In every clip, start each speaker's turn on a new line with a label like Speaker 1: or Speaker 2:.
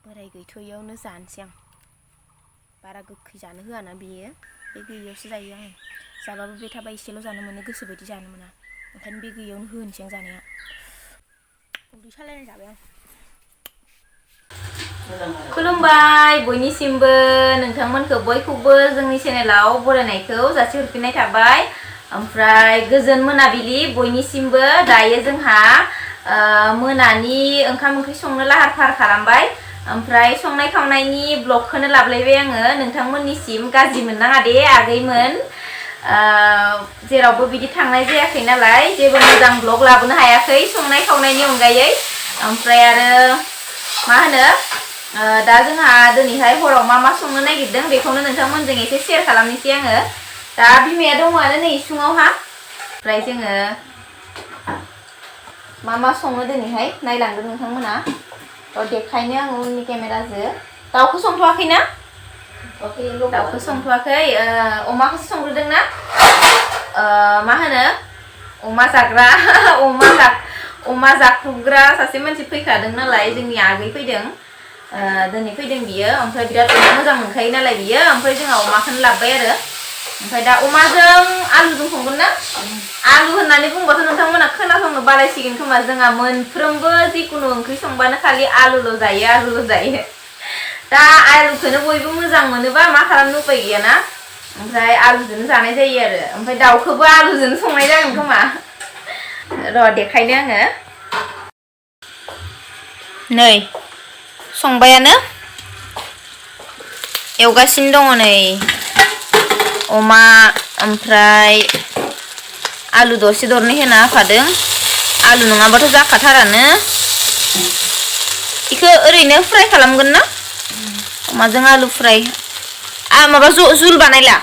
Speaker 1: बोराय गैथ'यैयावनो जानोसै आं बारा गोखै जानो होआना बेयो बे गैयैयावसो जायो आं जाबाबो बे थाबा एसेल' जानो मोनो गोसो बायदि जानो मोना ओंखायनो बे गैयैयावनो होनोसै आं जानाया उदै सालायनाय जाबाय आं खुलुमबाय बयनिसिमबो नोंथांमोनखौ बयखौबो जोंनि चेनेलाव बरायनायखौ जासिहरफिननाय थाबाय ओमफ्राय गोजोन मोनाबिलि बयनिसिमबो दायो जोंहा मोनानि ओंखाम ओंख्रि संनो लाहार फाहार खालामबाय ओमफ्राय संनाय खावनायनि ब्लगखौनो लाबलायबाय आङो नोंथांमोननिसिम गाज्रि मोननाङा दे आगैमोन जेरावबो बिदि थांनाय जायाखै नालाय जेबो मोजां ब्लग लाबोनो हायाखै संनाय खावनायनि अनगायै ओमफ्राय आरो मा होनो दा जोंहा दिनैहाय हराव मा संनो नागिरदों बेखौनो नोंथांमोनजों एसे शेयार खालामनोसै आङो दा बिमाया दङआनो नै इसिङावहा ओमफ्राय जोङो मा संनो दिनैहाय नायलांदों नोंथांमोना देखायनो आङो उननि केमेराजों दाउखौ संथ'वाखैना दाउखौ संथ'वाखै अमाखौसो संग्रोदों ना मा होनो अमा जाग्रा अमा जाख्रुबग्रा सासे मानसि फैखादों नालाय जोंनि आगै फैदों दिनै फैदों बियो ओमफ्राय बिराद मोजां मोनखायो नालाय बियो ओमफ्राय जोंहा अमाखौनो लाबोबाय आरो ओमफ्राय दा अमाजों आलुजों संगोन ना आलु होननानै बुंबाथ' नोंथांमोना खोनासंनो बालायसिगोन खोमा जोंहा मोनफ्रोमबो जिखुनु ओंख्रि संबानो खालि आलुल' जायो दा आलुखौनो बयबो मोजां मोनोबा मा खालामनो उपाय गैयाना ओमफ्राय आलुजोंनो जानाय जायो आरो ओमफ्राय दाउखौबो आलुजोंनो संनाय जागोन खोमा र' देखायनो आङो नै संबायानो एवगासिनो दङ नै अमा ओमफ्राय आलु दरसे दरनै होना होफादों आलु नङाबाथ' जाखाथारानो बेखौ ओरैनो फ्राय खालामगोन ना अमाजों आलु फ्राय माबा जुल बानायला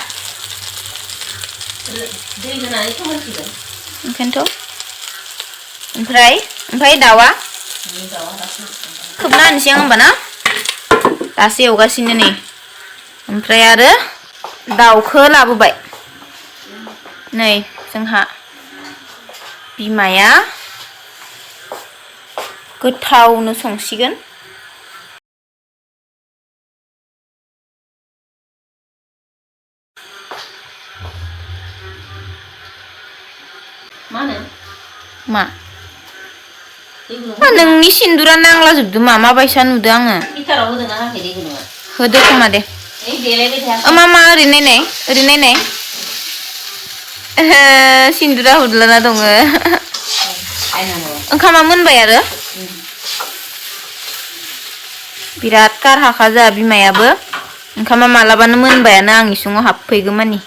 Speaker 1: दै होनानै फोमोनसिगोन ओंखायनोथ' ओमफ्राय दाउआ खोबना होनोसै आं होमबा ना दासो एवगासिनो नै ओमफ्राय आरो दाउखौ लाबोबाय नै जोंहा बिमाया गोथावनो संसिगोन मा नोंनि सिन्दुरा नांलाजोबदों माबायसा नुदों आङो होदो खोमा दे मा ओरैनो नायनाय सिन्दुरा हुदलाना दङ ओंखामा मोनबाय आरो बिराद कारहाखा जोंहा बिमायाबो ओंखामा मालाबानो मोनबायानो आं इसिङाव हाबफैगौ मानि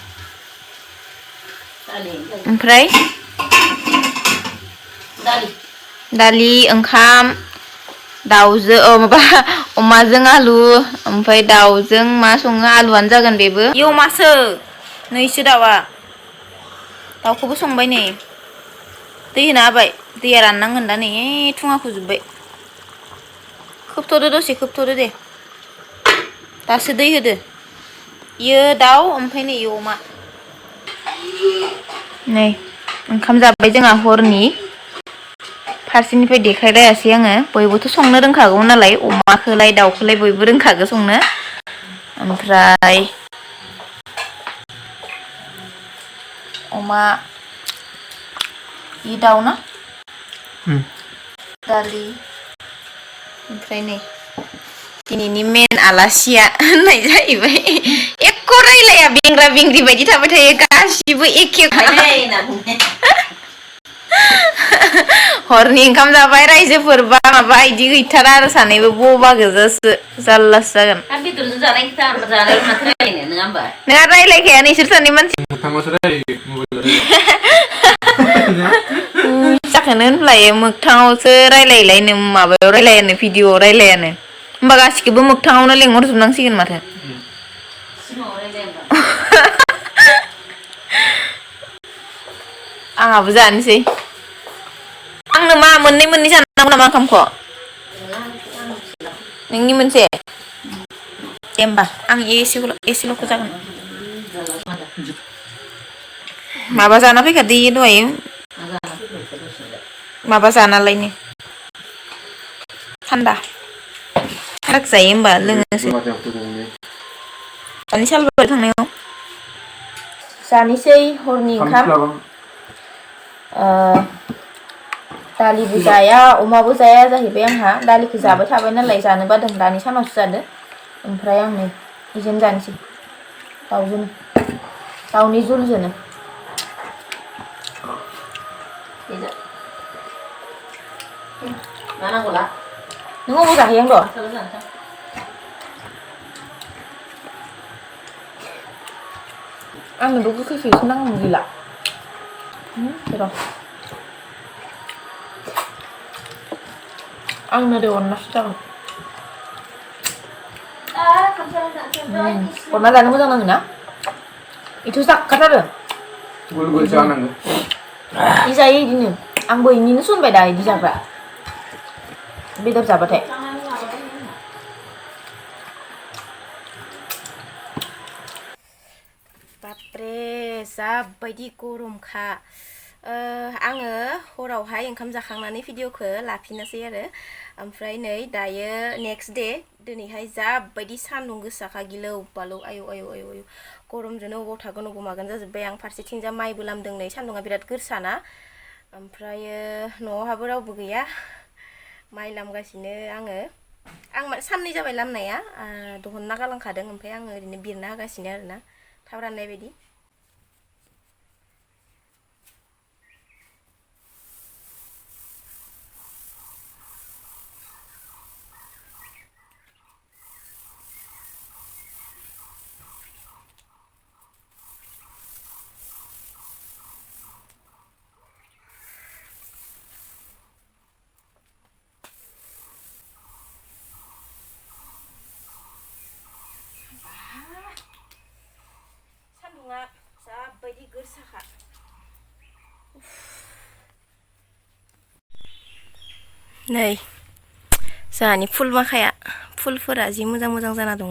Speaker 1: ओमफ्राय दालि ओंखाम दाउजों माबा अमाजों आलु ओमफ्राय दाउजों मा सङो आलुआनो जागोन बेबो अमासो नैसो दाउखौबो संबाय नै दै होना होबाय दैया राननांगोन दा नै थुङाखौ जोब्बाय खोबथ'दो दसे खोबथ'दो दे दासो दै होदो इयो दाउ ओमफ्राय नै इयो अमा नै ओंखाम जाबाय जोंहा हरनि फारसेनिफ्राय देखायलायासै आङो बयबोथ' संनो रोंखागौ नालाय अमाखौलाय दाउखौलाय बयबो रोंखागौ संनो ओमफ्राय अमा इ दाउ ना दालि ओमफ्राय नै दिनैनि मेन आलासिया होननाय जाहैबाय एख' रायलाया बेंग्रा बेंग्रि बायदि थाबाय थायो गासिबो एखे हरनि ओंखाम जाबाय रायजोफोरबा माबा इदि गैथारा आरो सानैबो बबा गोजासो जारलासो जागोन बेदरजों जानाय खोथा जानाय माथो रायलायनो नङा होमबा नोंहा रायलायखाया नोंसोर सानै मानसि जाखोनो होनफ्लायो मोगथाङावसो रायलायलायनो माबायाव रायलायानो भिडिअआव रायलायानो होमबा गासिखौबो मोगथाङावनो लेंहरजोबनांसिगोन माथो आंहाबो जानोसै आंनो मा मोननै जानांगौ नामा ओंखामखौ नोंनि मोनसे दे होमबा आं एसेल'खौ जागोन माबा जाना फैखादो दहाय माबा जानालायनो थान्दा राग जायो होमबा लोङोसो दानि सालबारि थांनायाव जानोसै हरनि ओंखाम दालिबो जाया अमाबो जाया जाहैबाय आंहा दालिखौ जाबाय थाबाय नालाय जानो बादों दानि सानावसो जादो ओमफ्राय आं नै इजोंनो जानोसै दाउजों दाउनि जुलजोंनो मा नांगौला नों अबाव जाहैयो आं र' आंनोबो गोखैसो एसे नांगौमोन गैला र' आंनो दे अनलासो जागोन अनला जानो मोजां नाङो ना इथ' जाखाथारो गल गल जानांगौ इ जायो इदिनो आंबो इनिनो सोनबाय दा इदि जाग्रा बेदर जाबाथाय बापरे जाबायदि गरमखा आङो हरावहाय ओंखाम जाखांनानै भिडिअखौ लाफिननोसै आरो ओमफ्राय नै दायो नेक्स्ट डे दिनैहाय जाबायदि सान्दुं गोसाखा गिलौ बालौ आयौ आयौ आयौ आयौ गरमजोंनो अबाव थागोन अबाव मागोन जाजोब्बाय आं फारसेथिंजा माइबो लामदों नै सान्दुङा बिराद गोसाना ओमफ्रायो न'आवहाबो रावबो गैया माइ लामगासिनो आङो आं साननै जाबाय लामनाया दहनना गालांखादों ओमफ्राय आङो ओरैनो बिरना होगासिनो आरोना थाब राननाय बायदि सान्दुङा जाबायदि गोसाखा नै जोंहानि फुल माखाया फुलफोरा जि मोजां मोजां जाना दङ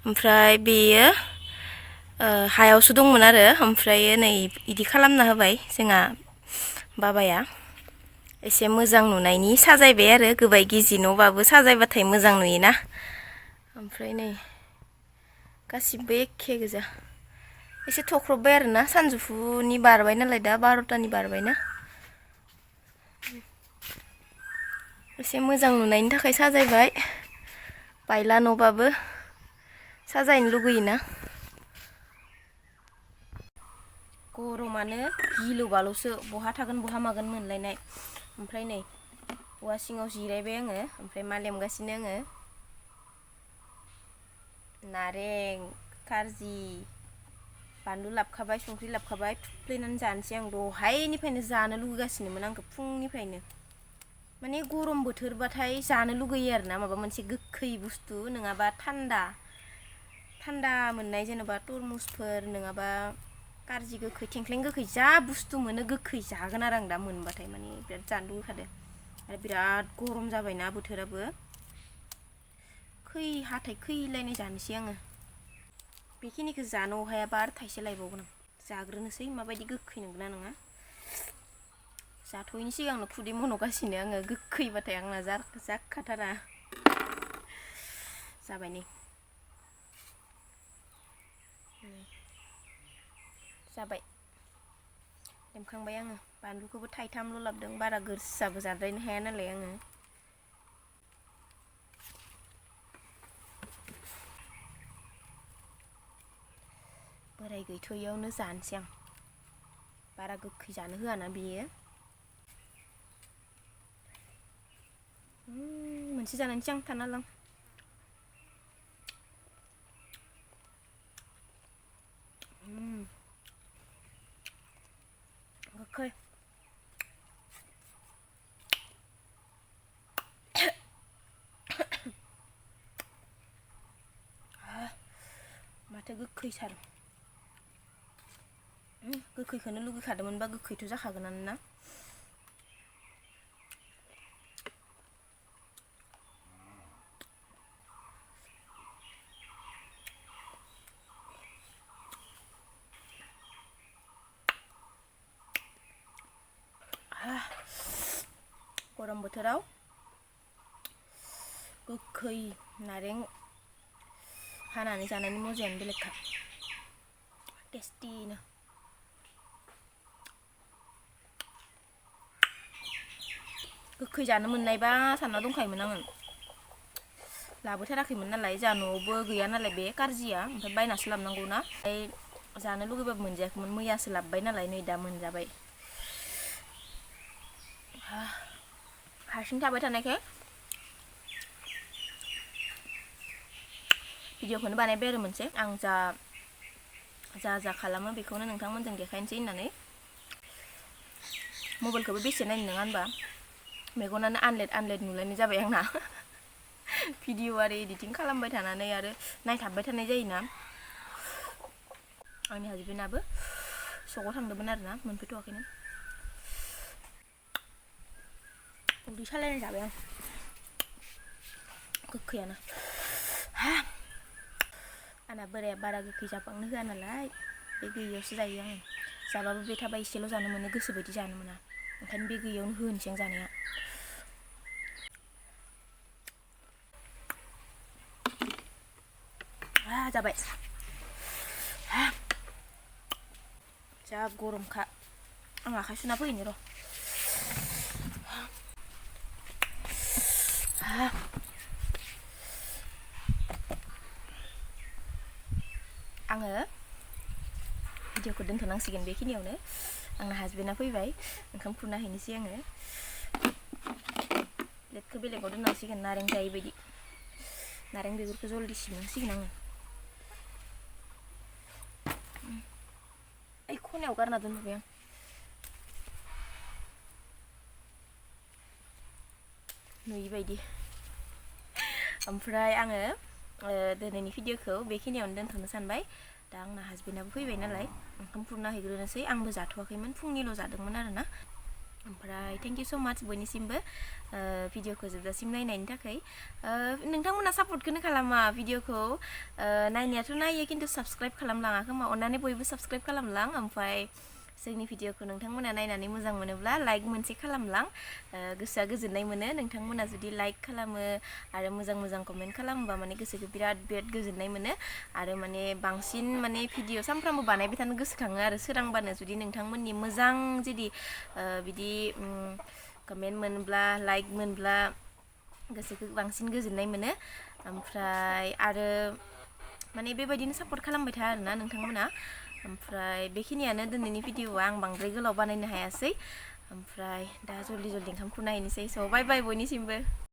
Speaker 1: ओमफ्राय बेयो हायावसो दंमोन आरो ओमफ्राय नै इदि खालामना होबाय जोंहा बाबाया एसे मोजां नुनायनि साजायबाय आरो गोबाय गिजि न'बाबो साजायबाथाय मोजां नुयोना ओमफ्राय नै गासिबो एखे गोजा एसे थख्रबबाय आरोना सानजौफुनि बारबाय नालाय दा 12टानि बारबायना एसे मोजां नुनायनि थाखाय साजायबाय बायला न'बाबो साजायनो लुगैयोना गरमानो गिलु बालुसो बहा थागोन बहा मागोन मोनलायनाय ओमफ्राय नै औवा सिङाव जिरायबाय आङो ओमफ्राय मा लेमगासिनो आङो नारें खारजि बानलु लाबखाबाय संख्रि लाबखाबाय थुफ्लेनानै जानोसै आं दहायनिफ्रायनो जानो लुगैगासिनोमोन आंखौ फुंनिफ्रायनो माने गरम बोथोरबाथाय जानो लुगैयो आरोना माबा मोनसे गोखै बुस्थु नङाबा थान्दा मोननाय जेनेबा तरमुसफोर नङाबा कारजि गोखै थेंख्लें गोखै जा बुस्थु मोनो गोखै जागोन आरो आं दा मोनबाथाय माने बिराद जानो लुगैखादो आरो बिराद गरम जाबायना बोथोराबो हाथाय खैलायनाय जानोसै आङो बेखिनिखौ जानो हायाबा आरो थाइसे लायबावगोन आं जाग्रोनोसै माबायदि गोखै नंगौना नङा जाथ'यैनि सिगांनो खुदै मन'गासिनो आङो गोखैबाथाय आंना जाखाथारा जाबाय नै जाबाय लेमखांबाय आङो बानलुखौबो थाइथामल' लाबोदों बारा गोसाबो जाद्रायनो हाया नालाय आङो बोराय गैथ'यैयावनो जानोसै आं बारा गोखै जानो होआना बेयो मोनसे जानानैसो आं थानो हालां गोखै माथो गोखैथार गोखैखौनो लुगैखादोंमोनबा गोखैथ' जाखागोनानो ना गरम बोथोराव गोखै नारें हानानै जानायनि मजायानो बेलेगखा टेस्टिनो गोखै जानो मोननायबा सानना दंखायोमोन आङो लाबोथाराखैमोन नालाय जा न'आवबो गैया नालाय बे कारजिया ओमफ्राय बायनासो लाबोनांगौ ना जानो लुगैबाबो मोनजायाखैमोन मैयासो लाबोबाय नालाय नै दा मोनजाबाय हारसिं थाबाय थानायखाय भिडिअखौनो बानायबाय आरो मोनसे आं जा खालामो बेखौनो नोंथांमोनजों देखायनोसै होननानै मबाइलखौबो बेसे नायनो नङा होनबा मेगनानो आनलेट नुलायनाय जाबाय आंना भिडिअ आरो एडिटिं खालामबाय थानानै आरो नायथाबबाय थानाय जायोना आंनि हासबेन्डआबो सकआव थांदोंमोन आरोना मोनफैथ'वाखैनो उदै सालायनाय जाबाय आं गोखैयानो आंना बोराया बारा गोखै जाबांनो होआ नालाय बे गैयियावसो जायो आङो जाबाबो बे थाबा एसेल' जानो मोनो गोसो बायदि जानो मोना ओंखायनो बे गैयियावनो होनोसै आं जानाया जाबाय जा गरमखा आं आखाइ सुना फैनो र' आङो भिडिअखौ दोनथ'नांसिगोन बेखिनियावनो आंना हासबेन्डआ फैबाय ओंखाम खुरना हैनोसै आङो प्लेटखौ बेलेगाव दोननांसिगोन नारें जायै बायदि नारें बेगरखौ जलदि सिबनांसिगोन आङो ओइ खनायाव गारना दोनबाय आं नुयि बायदि ओमफ्राय आङो दिनैनि भिडिअखौ बेखिनियावनो दोनथ'नो सानबाय दा आंना हासबेन्डआबो फैबाय नालाय ओंखाम खुरना हैग्रोनोसै आंबो जाथ'वाखैमोन फुंनिल' जादोंमोन आरोना ओमफ्राय थेंक इउ स' माच बयनिसिमबो भिडिअखौ जोबजासिम नायनायनि थाखाय नोंथांमोना सापर्टखौनो खालामा भिडिअखौ नायनायाथ' नायो खिन्थु साबस्क्राइब खालामलाङा खोमा अननानै बयबो साबस्क्राइब खालामलां ओमफ्राय जोंनि भिडिअखौ नोंथांमोना नायनानै मोजां मोनोब्ला लाइक मोनसे खालामलां गोसोआ गोजोननाय मोनो नोंथांमोना जुदि लाइक खालामो आरो मोजां कमेन्ट खालामोबा माने गोसोखौ बिराद गोजोननाय मोनो आरो माने बांसिन माने भिडिअ सानफ्रामबो बानायबाय थानो गोसोखाङो आरो सोरांबानो जुदि नोंथांमोननि मोजां जुदि बिदि कमेन्ट मोनब्ला लाइक मोनब्ला गोसोखौ बांसिन गोजोननाय मोनो ओमफ्राय आरो माने बेबायदिनो सापर्ट खालामबाय था आरोना नोंथांमोना ओमफ्राय बेखिनियानो दिनैनि भिडिअआ आं बांद्राय गोलाव बानायनो हायासै ओमफ्राय दा जल्दि ओंखाम खुरना हैनोसै स' बाय बाय बयनिसिमबो